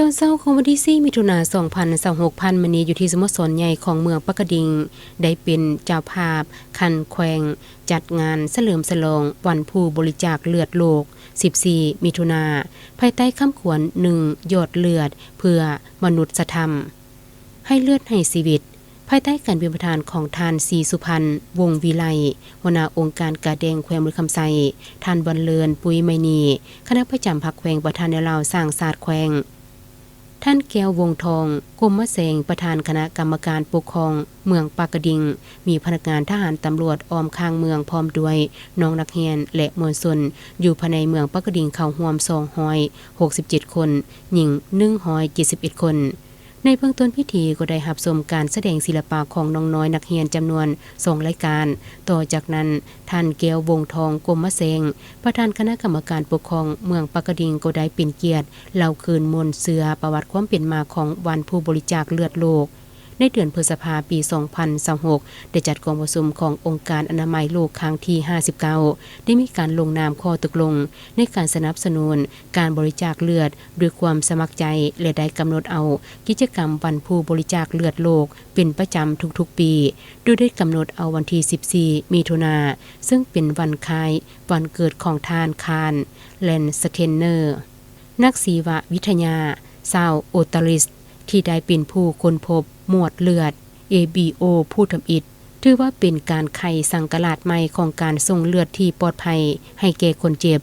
ຕອນເຊົ້າຂອງວັນທີສີ່ ມິຖຸນາ ສອງພັນຊາວຫົກ ຜ່ານມານີ້ ຢູ່ທີ່ສະໂມສອນໃຫຍ່ຂອງເມືອງປາກກະດິງ ໄດ້ເປັນເຈົ້າພາບຄັນແຂວງຈັດງານສະເຫຼີມສະຫຼອງວັນຜູ້ບໍລິຈາກເລືອດໂລກ ສິບສີ່ ມິຖຸນາ ພາຍໃຕ້ຄຳຂວັນ ໜຶ່ງ ຢອດເລືອດເພື່ອມະນຸດສະທຳ ໃຫ້ເລືອດໃຫ້ຊີວິດ ພາຍໃຕ້ການເປັນປະທານຂອງທ່ານ ສີສຸພັນ ວົງວິໄລ ຫົວໜ້າອົງການກາແດງແຂວງບໍລິຄຳໄຊ, ທ່ານ ບັນເລີນ ປຸຍໄມນີ ຄະນະປະຈຳພັກແຂວງ, ປະທານແນວລາວສ້າງຊາດແຂວງ, ທ່ານ ແກ້ວ ວົງທອງ ກົມມະແສງ ປະທານຄະນະກຳມະການປົກຄອງເມືອງປາກກະດິງ, ມີພະນັກງານທະຫານ, ຕຳຫຼວດອ້ອມຂ້າງເມືອງ ພ້ອມດ້ວຍນ້ອງນັກຮຽນ ແລະ ມວນຊົນ ຢູ່ພາຍໃນເມືອງປາກກະດິງເຂົ້າຮ່ວມ ສອງຮ້ອຍຫົກສິບເຈັດຄົນ, ຍິງ ໜຶ່ງຮ້ອຍເຈັດສິບເອັດຄົນ. ໃນເບື້ອງຕົ້ນພິທີກໍໄດ້ຮັບຊົມການສະແດງສິລະປະຂອງນ້ອງນ້ອຍນັກຮຽນຈຳນວນສອງລາຍການ. ຕໍ່ຈາກນັ້ນ, ທ່ານ ແກ້ວ ວົງທອງ ກົມມະແສງ ປະທານຄະນະກຳມະການປົກຄອງເມືອງປາກກະດິງ ກໍໄດ້ເປັນກຽດເລົ່າຄືນມູນເຊື້ອປະຫວັດຄວາມເປັນມາຂອງວັນຜູ້ບໍລິຈາກເລືອດໂລກ. ໃນເດືອນພຶດສະພາ ປີສອງພັນຊາວຫົກ ໄດ້ຈັດກອງປະຊຸມຂອງອົງການອະນາໄມໂລກຄັ້ງທີຫ້າສິບເກົ້າ ໄດ້ມີການລົງນາມຂໍ້ຕົກລົງໃນການສະໜັບສະໜູນການບໍລິຈາກເລືອດດ້ວຍຄວາມສະໝັກໃຈ ແລະ ໄດ້ກຳນົດເອົາກິດຈະກຳວັນຜູ້ບໍລິຈາກເລືອດໂລກເປັນປະຈຳທຸກໆປີ, ໂດຍໄດ້ກຳນົດເອົາວັນທີສິບສີ່ ມິຖຸນາ ເຊິ່ງເປັນວັນຄ້າຍວັນເກີດຂອງທ່ານ ຄານ ແລນສະເທນເນີ ນັກຊີວະວິທະຍາຊາວອົດຕະລິສ ທີ່ໄດ້ເປັນຜູ້ຄົ້ນພົບໝວດເລືອດ ເອບີໂອ ຜູ້ທຳອິດ, ຖືວ່າເປັນການໄຂສັງກະຫຼາດໃໝ່ຂອງການສົ່ງເລືອດທີ່ປອດໄພໃຫ້ແກ່ຄົນເຈັບ.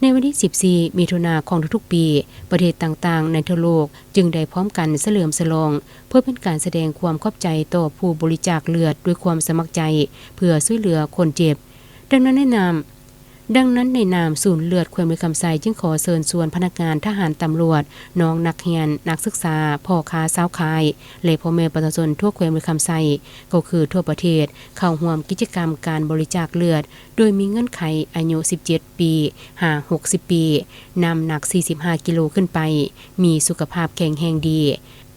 ໃນວັນທີສິບສີ່ ມິຖຸນາຂອງທຸກໆປີ, ປະເທດຕ່າງໆໃນທົ່ວໂລກຈຶ່ງໄດ້ພ້ອມກັນສະເຫຼີມສະຫຼອງ ເພື່ອເປັນການສະແດງຄວາມຂອບໃຈຕໍ່ຜູ້ບໍລິຈາກເລືອດດ້ວຍຄວາມສະໝັກໃຈ ເພື່ອຊ່ວຍເຫຼືອຄົນເຈັບ. ດັ່ງນັ້ນໃນນາມ ດັ່ງນັ້ນໃນນາມສູນເລືອດແຂວງບໍລິຄຳໄຊ ຈຶ່ງຂໍເຊີນຊວນພະນັກງານ, ທະຫານ, ຕຳຫຼວດ, ນ້ອງນັກຮຽນ, ນັກສຶກສາ, ພໍ່ຄ້າຊາວຂາຍ ແລະ ພໍ່ແມ່ປະຊາຊົນທົ່ວແຂວງບໍລິຄຳໄຊ ກໍຄືທົ່ວປະເທດ ເຂົ້າຮ່ວມກິດຈະກຳການບໍລິຈາກເລືອດ ໂດຍມີເງື່ອນໄຂອາຍຸສິບເຈັດປີຫາຫົກສິບປີ, ນ້ຳໜັກສີ່ສິບຫ້າກິໂລຂຶ້ນໄປ, ມີສຸຂະພາບແຂງແຮງດີ.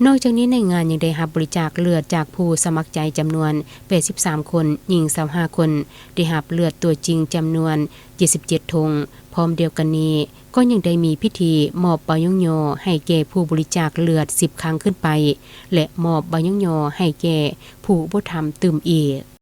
ນອກຈາກນີ້ໃນງານຍັງໄດ້ຮັບບໍລິຈາກເລືອດຈາກຜູ້ສະໝັກໃຈຈຳນວນແປດສິບສາມຄົນ, ຍິງຊາວຫ້າຄົນ, ໄດ້ຮັບເລືອດຕົວຈິງຈຳນວນເຈັດສິບເຈັດຖົງ. ພ້ອມດຽວກັນນີ້ ກໍຍັງໄດ້ມີພິທີມອບໃບຍ້ອງຍໍໃຫ້ແກ່ຜູ້ບໍລິຈາກເລືອດສິບຄັ້ງຂຶ້ນໄປ ແລະ ມອບໃບຍ້ອງຍໍໃຫ້ແກ່ຜູ້ບໍ່ທຳຕື່ມອີກ.